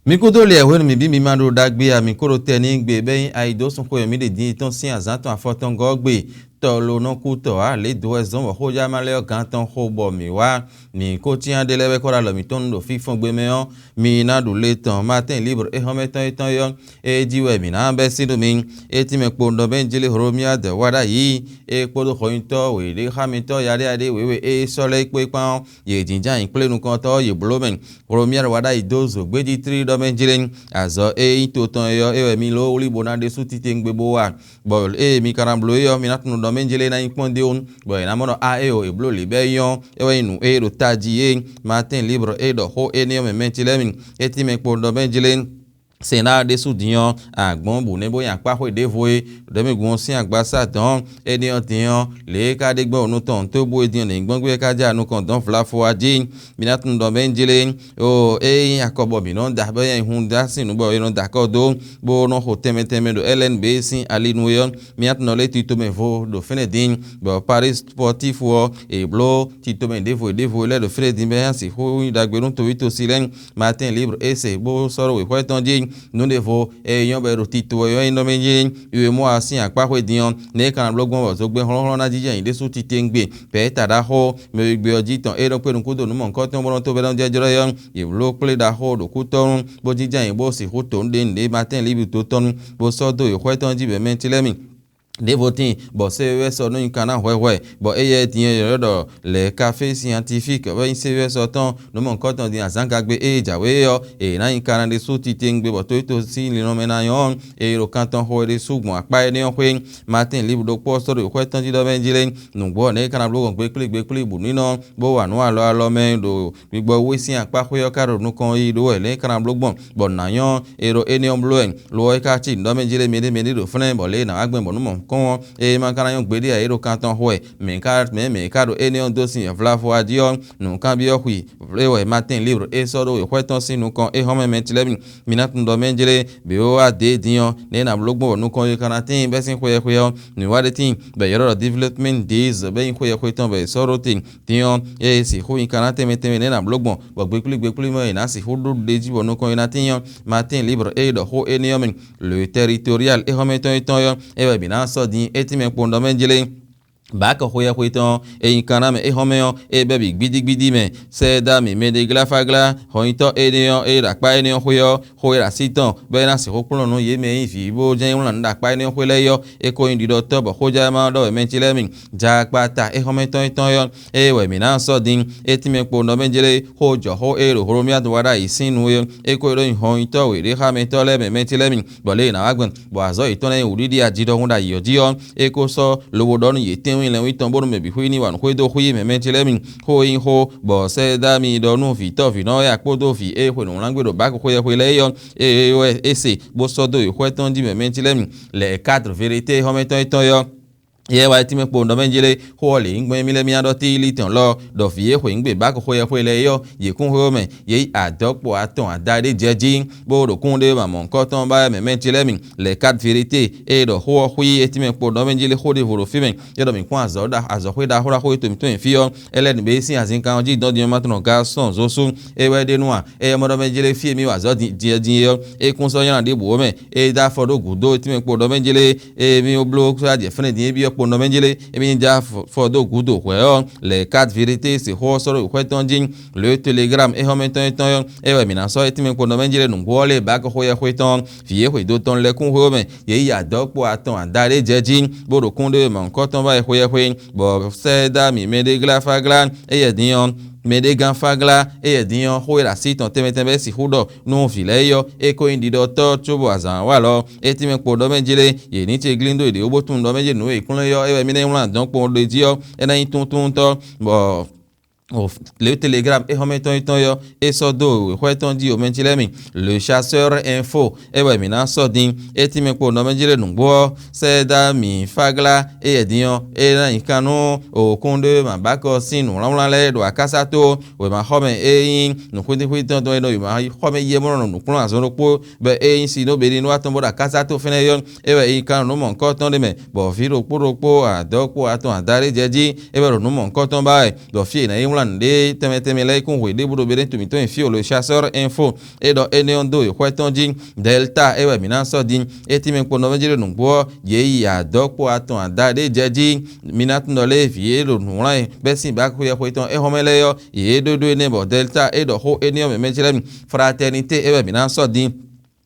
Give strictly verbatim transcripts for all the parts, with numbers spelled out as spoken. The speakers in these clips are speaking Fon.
Mi kúdó lɛ hwenu mǐ bí mi ma ɖo ɖagbe a, mǐ ko ɖo tɛ n'i gbe bɔ é nyí ayi dó sun xwe e mǐ ɖe din tɔn sín azǎn tɔn afɔtɔngɔ́ ɔ́ gbe. Tɔ lo nɔ kú tɔ ǎ, lě dó wɛ zɔ́n bɔ xójá ma lɛ́ ɔ́ gán tɔn xo bɔ mǐ wá. Mǐ ko cyán ɖé lɛ́ɛ wɛ kɔ ɖo alɔ mǐtɔn nu ɖo fínfɔ́n gbe mɛ ɔ́, mi ná ɖu le tɔn Matín Libre é xɔ́mɛ tɔn étɔn é ɔ́, é jí wɛ mǐ ná bɛ́ sín nú mi. É tínmɛ kpo ɖɔ bɛ́ jí lé Hlomyád wá ɖ'ayǐ, é kpódó xɔnyitɔ́ wěɖéxámɛtɔ́ yaɖéyaɖé wěwe e é sɔ́ lɛ́ɛ é kpó é kpán ɔ́, yě jínjɔ́n ayǐ kplé nukɔntɔ́ ɔ́, yě bló mɛ. Hlomyád wá ɖ'ayǐ dó zǒgbéjí tlíɖɔ mɛ jlé. Azɔ̌ e nyí to tɔn é ɔ́, é wɛ mi ló wlí bó ná ɖésú titewungbe bó wa. Bɔ ée mi ka ná bló é ɔ́, mi ná tunwun ɖɔ mɛ jlé ná nyí kpɔ́n d'é wú, bɔ è nǎ mɔ ɖɔ á é o, è bló lě bɛ́ é nyɔ́, é wɛ nyí nǔ e ɖo tají é. Matín Libre e ɖɔ xó énɛ́ ɔ́ mɛ Mɛtilɛ́mi, é tínmɛ kpo ɖɔ mɛ jlé. Sɛn ná ɖésú din ɔ́, agbɔ̌n bǔ nɛ́ bó nyi akpá xwé ɖěvo é, ɖɔ mɛ gun ɔ́ sín agbasá dɔ̌n. Énɛ́ ɔ́ din ɔ́, lě e é ka ɖe gbɔn wǒ nú tɔn tó bú é din ɔ́, nǐgbɔ́ngbí wɛ ka jɛ anukɔn dɔ̌n vlafo wá jí. Mi ná tunwun ɖɔ mɛ jlé, ó é nyí akɔ bɔ mǐ nɔ da bɔ é nyí hun da sín nǔ bɔ è nɔ da akɔ dó, bó nɔ xo tɛnmɛ tɛnmɛ ɖo L N B sín ali nu é ɔ́, mi ná tunwun ɖɔ lé tito mɛ vo ɖo fínɛ́ din, bɔ Paris Sportif ɔ́, è bló tito mɛ ɖěvo ɖěvo lɛ́ɛ ɖo fínɛ́ din bɔ é ná sixú nyí ɖagbe nú toví tosi lɛ́ɛ. Matín Libre e se bó sɔ́ ɖó wěxwɛ́ tɔn jí. Nǔ ɖěvo e nyɔ́ bɔ è ɖo tito wɛ ɔ́ nyí nɔ mɛ jí, Uemoa sín akpá xwé din ɔ́, nɛ̌ é ka ná bló gbɔn bɔ zogbɛ́n hlɔ́nhlɔ́n ná jínjɔ́n nyi ɖésú titewungbe, bɛ̌ ta ɖaxó mɛ we gbe ɔ́ jí tɔn e ɖɔ kpé nukúdo nǔ mɔ̌hunkɔtɔn bó nɔ́ tó bɛ́ nɔ́ jlɔ́jlɔ́ é ɔ́, yě bló kplé ɖaxó ɖo kú tɔn nu, bó jínjɔ́n ayǐ bó sixú to nǔɖé nǔɖé Matín Libre dó tɔn nu, bó sɔ́ dó wěxwɛ́ tɔn jí bɔ mɛ Tilɛ́mi ɖěvo tíin, bɔ Sɛ́wɛ́wɛ́ sɔ́ nú nyi kan ná hwɛhwɛ, bɔ éyɛ́ din e è nɔ ɖɔ lɛ̌ kafé siyantifík wɛ nyí Sɛ́wɛ́wɛ́ sɔ́ tɔn nǔ mɔ̌hunkɔtɔn din azǎngagbe e jǎwe é ɔ́, è nǎ nyi kan ná ɖésú titewungbe bɔ tóyíto sín linlɔn mɛ ná nyɔ́, è ɖo kan tɔn xo wɛ ɖésú gbɔn akpá énɛ́ ɔ́ xwé. Matín Libre ɖokpó ɔ́ sɔ́ ɖo wěxwɛ́ tɔn jí ɖɔ mɛ jí lé, nǔgbó ɔ́, nɛ̌ é ka ná bló gbɔn gbeklí gbeklí bǔ nínɔ, bó wa nǔ alɔ alɔ mɛ ɖo gbigbɔ wé sín akpá xwé ɔ́ ka ɖo nukɔn yi ɖó wɛ nɛ̌ é ka ná bló gbɔn, bɔ nǎ nyɔ́ è ɖo énɛ́ ɔ́ bló wɛ. Lo ɔ́, é ka cí nǔɖɔ mɛ jí lé mɛɖé mɛɖé ɖo fínɛ́, bɔ lě e nǎ wá gbɛn bɔ nǔ mɔ̌hunkɔtɔn ɔ́, ée ma ka ná nyɔ́ gbeɖé ǎ, é ɖo kan tɔn xo wɛ, mɛ̌ ka mɛ̌ mɛ̌ ka ɖo énɛ́ ɔ́ dó sin vlávɔ jí ɔ́, nǔkanbyɔ́ xwi é wɛ Matín Libre é sɔ́ ɖó wěxwɛ́ tɔn sín nukɔn é hɔn mɛ Mɛtilɛ́mi. Mi ná tunwun ɖɔ mɛ jlé bǐ wá dě din ɔ́, nɛ̌ è nǎ bló gbɔn bɔ nukɔn yi ka ná tíin bɛ́ sín xwe e xwe ɔ́, nǔwiwa ɖé tíin, bɔ è ylɔ́ ɖɔ développement days bɛ́ nyí xwe e xwe tɔn bɔ è sɔ́ ɖó te. Din ɔ́, ée sixú nyi ka ná tɛnmɛ tɛnmɛ nɛ̌ è nǎ bló gbɔn, bɔ gbeklí gbeklí mɛ è nǎ sixú ɖó ɖ'é jí bɔ nukɔn yi ná tíin ɔ́, Matín Libre e ɖɔ xó énɛ́ ɔ́ mɛ, le tɛritorial é xɔ́mɛ tɔn é tɔn ɔ́, é wɛ mǐ ná sɔ́ din é tínmɛ kpowun ɖɔ mɛ jlé. Bǎkɔ xweyɛxwe tɔn e nyi kan ná mɛ é xɔ́mɛ ɔ́, é bɛ́ bǐ gbídígbídí mɛ, sɛ́ ɛ dó ami mɛɖeglafáglá, hɔnyitɔ́ énɛ́ ɔ́, e ɖo akpá énɛ́ ɔ́ xwé ɔ́, xó e ɖo así tɔn, bɔ é ná sixú kplɔ́n nǔ yě mɛ e nyí vǐ bó jɛ́n wlán nǔ ɖo akpá énɛ́ ɔ́ xwé lɛ́ɛ é ɔ́, é ko nyí ɖiɖɔtɔ́ bɔ xójá ma ɖɔ wɛ mɛ ce lɛ́ɛ mi. Jakpata é xɔ́mɛ tɔn é tɔn é ɔ́, ée wɛ mǐ ná sɔ́ din, é tínmɛ kpo nɔ mɛ jlé xó jɔ̌xó e ɖo Hlomyádu wa ɖ'ayǐ sín nu é, é ko ɖó nyi hɔnyitɔ́ wěɖéxámɛtɔ́ lɛ́ɛ mɛ mɛ ce lɛ́ɛ mi, bɔ lě e è nǎ wá gbɔn, bɔ azɔ̌ yětɔn lɛ́ɛ nyí wǔɖiɖi aji ɖɔhun ɖo ayǐ ɔ́ jí ɔ́, é ko sɔ́ lobo ɖɔ nú yě tɛ́nwún lɛ́nwí tɔn bónú mɛ bǐ xwí ní wa nǔ xwedó xwí mɛ mɛ ce lɛ́ɛ mi. Xó e nyí xó, bɔ sɛ́ dó ami ɖɔ nú vǐtɔ́ vǐnɔ é akpódó vǐ e xwe nǔwlángbé ɖo Báku xweyɛxwe lɛ́ɛ é ɔ́, ée é wɛ é se, bó sɔ́ dó yi xwɛ tɔn jí mɛ mɛ ce lɛ́ɛ mi. Lɛ̌ quatre vérité xɔ́mɛtɔn étɔn é ɔ́, yɛ wá tínmɛ kpo nɔ mɛ jlé xó ɔ́ lě nyí gbɔn émí lɛ́ɛ mì ɖɔ tíilítɔn lɔ, ɖɔ vǐ e xweyǐngbe Báku xweyɛxwe lɛ́ɛ é ɔ́, yě kún xwé mɛ, yě yi adɔ̌kpo atɔn ada ɖé jɛ jí, bó ɖo kún ɖé ma mɔ̌hunkɔtɔn ba wɛ mɛ mɛ ce lɛ́ɛ mi. Lɛ̌ quatre vérité e ɖɔ xó ɔ́ xwí é tínmɛ kpo nɔ mɛ jlé xó ɖěvo ɖo fí mɛ, é ɖɔ mǐ kpɔ́n azɔ̌ ɖa azɔ̌xwé ɖaxó ɖaxó e to mǐtɔn nyi fí ɔ́, Ɛlɛ́ni bě sín azinkan ɔ́ jí dɔn din ɔ́ ma tunɔ Gasɔn Zosú, é wɛ ɖe nú a? Éyɛ́ mɔ ɖɔ mɛ jlé fí e mì wa azɔ̌ din jí é ɔ́, é kún sɔ́ nylá ɖěbǔ ó mɛ, é dó afɔ ɖó gǔdo tínmɛ kpo ɖɔ mɛ jlé, é mì bló sɔ́ jɛ fɛ́nɛ din é byɔ́ kpo nɔ mɛ jlé, émí ní dó afɔ dó gǔdo hwɛ̌ ɔ́, lɛ̌ quatre vérité se xó ɔ́ sɔ́ ɖo xwɛ tɔn jí. Le Telegram é xɔ́mɛ tɔn étɔn ɔ́, é wɛ mǐ ná sɔ́ é tínmɛ kpo nɔ mɛ jlé nǔgbó ɔ́ lɛ́ɛ bǎ kɔ xweyɛxwe tɔn, vǐ e xwedó tɔn lɛ́ kún xwé ó mɛ, yě yi adɔ̌kpo atɔn ada ɖé jɛ jí, bó ɖo kún ɖé mɔ̌hunkɔtɔn wá yi xweyɛxwe, bɔ sɛ́ dó ami mɛɖeglafáglá, éyɛ́ din ɔ́, mɛɖégánfáglá, éyɛ́ din ɔ́, xó e ɖo así tɔn tɛnmɛ tɛnmɛ é sixú ɖɔ nú vǐ lɛ́ɛ é ɔ́, é ko nyí ɖiɖɔtɔ́ cóbɔ azǎn wa lɔ, é tínmɛ kpo ɖɔ mɛ jlé, yě ní ce glín dó yě ɖě bó tunwun ɖɔ mɛ jlé nǔ e è kplɔ́n é ɔ́, é wɛ mì ná nyí wlán dɔ̌n kpo ɖ'é jí ɔ́, é ná nyí túntúntɔ́, bɔ le Telegram é xɔ́mɛ tɔn étɔn ɔ́, é sɔ́ dó wěxwɛ́ tɔn jí omɛ ce lɛ́ɛ mi. Le Chasseur Info é wɛ mǐ ná sɔ́ din, é tínmɛ kpo nɔ mɛ jlé nǔgbó ɔ́, sɛ́ dó ami fáglá, éyɛ́ din ɔ́, é ná nyi kan nú òkun ɖé ma bǎkɔ sín nǔwlánwlán lɛ́ɛ ɖo akásá tó wěma xɔ́mɛ e nyí nǔxwítíxwítɔ́ tɔn e nɔ wěma xɔ́mɛ yi é mɔ nɔ nǔkplɔ́n azɔn ɖokpó, bɔ é nyí Sinóbeli nú atɔn bó ɖo akásá tó fɛ́nɛ é ɔ́, é wɛ è nyi kan nú nǔ mɔ̌hunkɔtɔn ɖé mɛ, bɔ vǐ ɖokpó ɖokpó adɔ̌ kpó atɔn ada ɖé jɛ jí, é wɛ ɖo nǔ mɔ̌hunkɔtɔn ba wɛ, bɔ fí e è nǎ yi Plan ɖé tɛnmɛ tɛnmɛ lɛ́ɛ kún hwe ɖěbǔ ɖo Benɛ́ to mǐtɔn nyi fí o lo Chasseur Info. É ɖɔ énɛ́ ɔ́ dó wěxwɛ́ tɔn jí. Delta é wɛ mǐ ná sɔ́ din. É tínmɛ kpɔ́n nɔvɛ́ jí ɖo nǔgbó ɔ́, yě yi adɔ̌ kpo atɔn ada ɖé jɛ jí. Mǐ ná tunɔ lɛ́ɛ vǐ e ɖo nǔ wlán e bɛ́ sín bǎ xweyɛxwe tɔn é hɔn mɛ lɛ́ɛ ɔ́, yě ɖó ɖó énɛ́ bɔ Delta é ɖɔ xó énɛ́ ɔ́ mɛ mɛ ce lɛ́ɛ mi. Fraternité é wɛ mǐ ná sɔ́ din.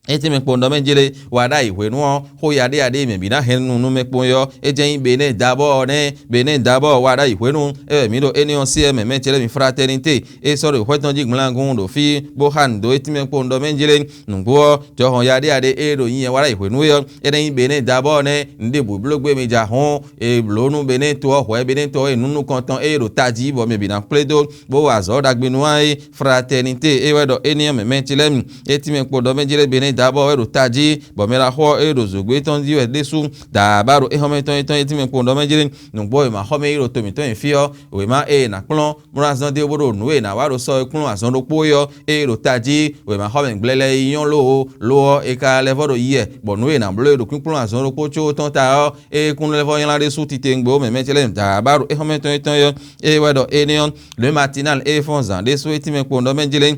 É tínmɛ kpɔ́n ɖɔ mɛ jlé wa ɖ'ayǐ hwenu ɔ́, xó yaɖéyaɖé e mɛ bǐ ná hɛn nú nú mɛ kpɔ́n é ɔ́, é jɛ́n nyí Benɛ́ɛ dabɔ́ ɔ́ nɛ́. Benɛ́ɛ dabɔ́ ɔ́ wa ɖ'ayǐ hwenu, é wɛ mǐ ɖo énɛ́ ɔ́ sí wɛ mɛ mɛ ce lɛ́ɛ mi Fraternité. É sɔ́ ɖo xwɛ tɔn jí gblangun ɖo fí, bó xa nǔ dó é tínmɛ kpɔ́n ɖɔ mɛ jlé. Nǔgbó ɔ́, jɔhɔn yaɖéyaɖé e ɖo nyi wɛ wa ɖ'ayǐ hwenu é ɔ́, é ná nyí Benɛ́ɛ dabɔ́ ɔ́ nɛ́. Nǔ ɖěbǔ bló gbé mi ja hɔn, è blǒ nú Benɛ́ɛ to ɔ́ hwɛ̌, Benɛ́ to ɔ́ e nǔ nukɔntɔn e ɖo tají bɔ mɛ bǐ ná kplé dó, bó wa azɔ̌ ɖagbe nú wa é. Fraternité é wɛ ɖɔ énɛ́ ɔ́ mɛ mɛ ce lɛ́ɛ mi. É tínmɛ kpɔ́n ɖɔ mɛ jlé Benɛ́ɛ dabɔ́ wɛ ɖo tají, bɔ mɛ ɖaxó ɔ́ e ɖo zǒgbé tɔn jí wɛ ɖésú. Dǎbá ɖo éhɔ́mɛ tɔn étɔn é tínmɛ kpɔ́n ɖɔ mɛ jlé. Nǔgbó wěma xɔ mɛ yi ɖo to mǐtɔn nyi fí ɔ́, wěma e è nǎ kplɔ́n bó ná zɔ́n dó bó ɖo nǔ e è nǎ wa ɖo sɔ e kplɔ́n azɔn ɖokpó é ɔ́, ée ɖo tají wěma xɔ mɛ gblɛlɛ yi nyɔ́ lóo, lo ɔ́, è ka lɛ́ vɔ́ ɖo yi wɛ, bɔ nǔ e è nǎ bló e ɖo kpínkplɔ́n azɔn ɖokpó có tɔn ta ɔ́, é kún lɛ́ vɔ́ nylá ɖésú titewungbe ó mɛ mɛ ce lɛ́ɛ dǎbá ɖo éhɔ́mɛ tɔn étɔn é ɔ́, é wɛ ɖɔ énɛ́ ɔ́, Le Matinal e fɔ́n zǎn ɖésú é tínmɛ kpɔ́n ɖɔ mɛ jlé.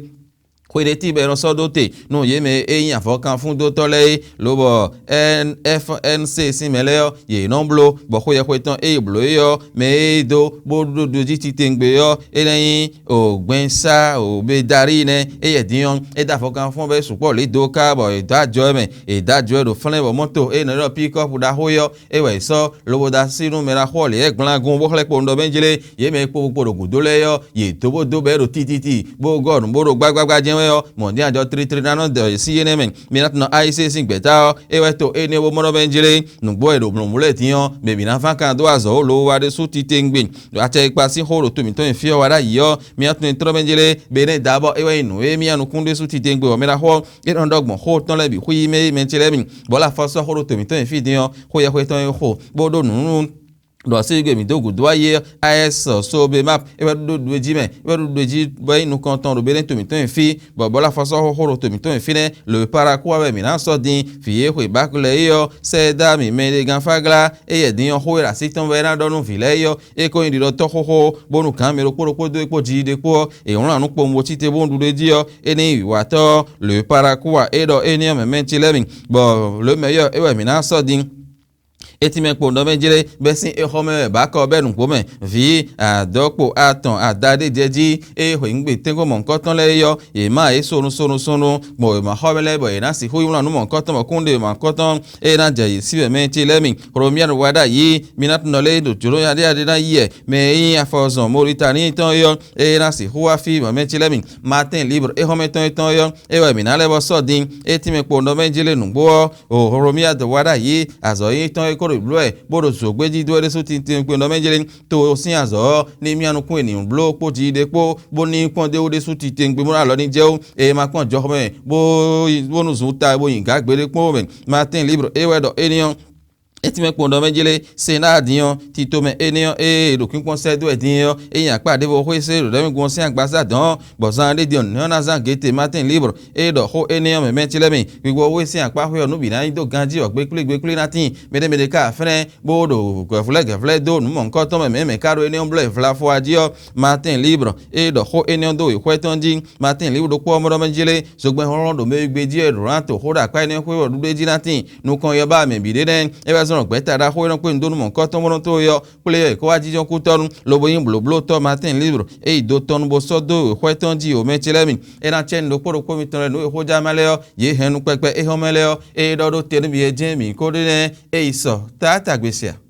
Xwe ɖé tíin bɔ è nɔ sɔ́ dó te nú yě mɛ e nyí avɔkanfúndótɔ́ lɛ́ɛ é, lobɔ N F N C sín mɛ lɛ́ɛ ɔ́, yě nɔ bló, bɔ xwe yɛxwe tɔn e è blǒ é ɔ́, mɛ e dó bó ɖó ɖojí titewungbe ɔ́, é ná nyí o gbɛnsá o Bedarí nɛ́. Éyɛ́ din ɔ́, é dó avɔkanfún ɔ́ bɔ é sukpɔ́ lě dó ká bɔ è dǒ ajɔ ɛ mɛ, è dǒ ajɔ ɛ ɖo flɛ́n bɔ mɔ́to e è nɔ ylɔ́ pikɔ́pu ɖaxó é ɔ́, é wɛ è sɔ́ lobo dó así nú mɛ ɖaxó ɔ́ lě e gblán gún bó xlɛ́ kpowun ɖɔ mɛ jlé. Yě mɛ e kpo kpo ɖo gǔdo lɛ́ɛ ɔ́, yě dó bó dó bɔ é ɖo tititi, bó gɔ́ nǔ bó ɖo gbágbágbá jɛ́n wɛ ɔ́, mɔ̌ dín ajɔ tlítlí ná nɔ dɔ yě sí énɛ́ mɛ. Mi ná tunɔ ayísí sín gbɛ̌ta ɔ́, é wɛ to énɛ́ bó mɔ ɖɔ mɛ jlé. Nǔgbó e ɖo mlɔ̌mlɔ́ lɛ́ɛ din ɔ́, mɛ bǐ ná ván kan dó azɔ̌ ó lo wá ɖésú titewungbe. Acɛ e kpa sín xó ɖo to mǐtɔn nyi fí ɔ́ wá ɖ'ayǐ ɔ́, mi ná tunɔ tlɔ́ mɛ jlé, bɔ énɛ́ dǎbɔ é wɛ nyí nǔ e mì nukún ɖésú titewungbe ɔ́ mɛ ɖaxó ɔ́, é nɔ ɖɔ gbɔn xó tɔn lɛ́ɛ bǐ xwí mɛ mɛ ce lɛ́ɛ mi. Bɔ̌ la fɔ́sɔ́ xó ɖo to mǐtɔn nyi fí din ɔ́, xó yɛxwe tɔn e xo, bó ɖó nǔ nú ɖɔ sígbe mǐ dó gǔdo wá yi A S Sobemap, é wɛ ɖó ɖu é jí mɛ, é wɛ ɖó ɖu é jí bɔ é nyí nukɔntɔn ɖo Benɛ́ to mǐtɔn nyi fí, bɔ bɔ̌ la fɔ́sɔ́ xó ɖo to mǐtɔn nyi fínɛ́, lo e Paraku wá wɛ mǐ ná sɔ́ din, vǐ e xwe Bakulɛ é ɔ́, sɛ́ ɛ dó ami mɛ e ɖe gán fáglá, éyɛ́ din ɔ́ xó e ɖo así tɔn wɛ é ná ɖɔ nú vǐ lɛ́ɛ é ɔ́, é ko nyí ɖiɖɔtɔ́ xóxó, bónú gǎn mɛ ɖokpó ɖokpó dó é kpó jiɖiɖe kpó ɔ́, è wlán nǔ kpowun bó cí te bó ɖu ɖ'é jí ɔ́, é ní yi wǎtɔ́ ɔ́, lo e Paraku wá é ɖɔ é ní ɔ́ mɛ mɛ ce lɛ́ɛ mi, bɔ lǒ mɛ yɔ́ é wɛ mǐ ná sɔ́ din. É tínmɛ kpo nɔ mɛ jlé, bɛ́ sín éxɔ́ mɛ wɛ bǎkɔ bɛ́ nǔgbó mɛ. Vǐ adɔ̌kpo atɔn adaɖé jɛ jí, ée xweyǐngbe tɛ́nkpɔ́n mɔ̌hunkɔtɔn lɛ́ɛ é ɔ́, yě má yě sonu sonu sonu, gbɔn wěma xɔ mɛ lɛ́ɛ bɔ yě ná sixú yí wlán nú mɔ̌hunkɔtɔn bɔ kúnɖe mɔ̌hunkɔtɔn é ná jɛ yě sí wɛ mɛ ce lɛ́ɛ mi. Xolomiyanu wá ɖ'ayǐ, mi ná tunɔ lɛ́ ɖo jǒnɔ yaɖéyaɖé ná yi wɛ, mɛ e nyí afɔzɔn Molitáni tɔn é ɔ́, é ná sixú wá fí mɔ̌ mɛ ce lɛ́ɛ mi. Matín Libre éxɔ́mɛ tɔn é tɔn é ɔ́, é wɛ mǐ ná lɛ́ vɔ sɔ́ din. É tínmɛ kpo nɔ mɛ jlé nǔgbó ɔ́, Oholomia dó wá ɖ'ayǐ, azɔ̌ yíyí tɔn e ko ɖo bló wɛ, bó ɖo zǒgbéjí dó wɛ ɖésú titewungbe nɔ mɛ jlé. To sín azɔ̌ ɔ́, ní mía nukún e nǐ bló kpó jiɖiɖe kpó, bó ní kpɔ́n d'é wú ɖésú titewungbe bó ná alɔ ní jɛ wú, e ma kpɔ́n jɔxɔ mɛ, bó bónú zun ta bó nyi gǎ gbeɖé kpó mɛ. Matín Libre é wɛ ɖɔ éní ɔ́, é tínmɛ kpo nɔ mɛ jlé, Senáa din ɔ́, tito mɛ éní ɔ́, ée è ɖo kpínkpɔ́n sɛ́ dó wɛ din é ɔ́, é nyi akpá ɖěvo xwé sé ɖo ɖɛ̌mɛgun ɔ́ sín agbaza dɔ̌n, bɔ zan ɖé din ɔ́, nɛ̌ ɔ́ ná zán Gete Matín Libre, é ɖɔ xó énɛ́ ɔ́ mɛ mɛ ce lɛ́ɛ mi. Wiwa wé sín akpá xwé ɔ́ nú bǐ ná nyí dó ganjí ɔ́ gbeklí gbeklí ná tíin. Mɛɖé mɛɖé ka fɛ́nɛ́ bó ɖo gɛ̌vlɛ́ gɛ̌vlɛ́ dó nǔ mɔ̌hunkɔtɔn mɛ mɛ̌ mɛ ka ɖó énɛ́ ɔ́ bló e vlafɔ wá jí ɔ́, Matín Libre, é ɖɔ xó énɛ́ ɔ́ dó wěxwɛ́ tɔn jí. Matín Libre ɖokpó ɔ́ mɔ ɖɔ mɛ jlé, zogbɛ́n hlɔ́nhlɔ́n ɖo mɛ e gbé jí wɛ ɖǒ ná to xó ɖo akpá énɛ́ xwé ɔ́ ɖuɖé jí ná tíin. Nukɔn yɔ́ ba mɛ bǐ ɖé nɛ́, é wɛ zɔ́n ɖɔ gbɛ̌ta ɖaxó e nɔ kpé nǔ dó nú mɔ̌hunkɔtɔn bó nɔ tó é ɔ́, kplé wɛ è kó wá jínjɔ́n kútɔ́ nú, lobo nyí blǒblótɔ́ Matín Libre, é yi do tɔn nu bó sɔ́ dó wěxwɛ́ tɔn jí wǒ mɛ ce lɛ́ɛ mi. É ná cɛ́ nǔ ɖokpó ɖokpó mitɔn lɛ́ɛ nǔ e xójá mɛ lɛ́ɛ ɔ́, yě hɛn nukpɛkpɛ éhɔ́mɛ lɛ́ɛ ɔ́, ée ɖɔ ɖó te nú mi é jɛ́n mǐ ko ɖe nɛ́, é yi sɔ taátagbe se a?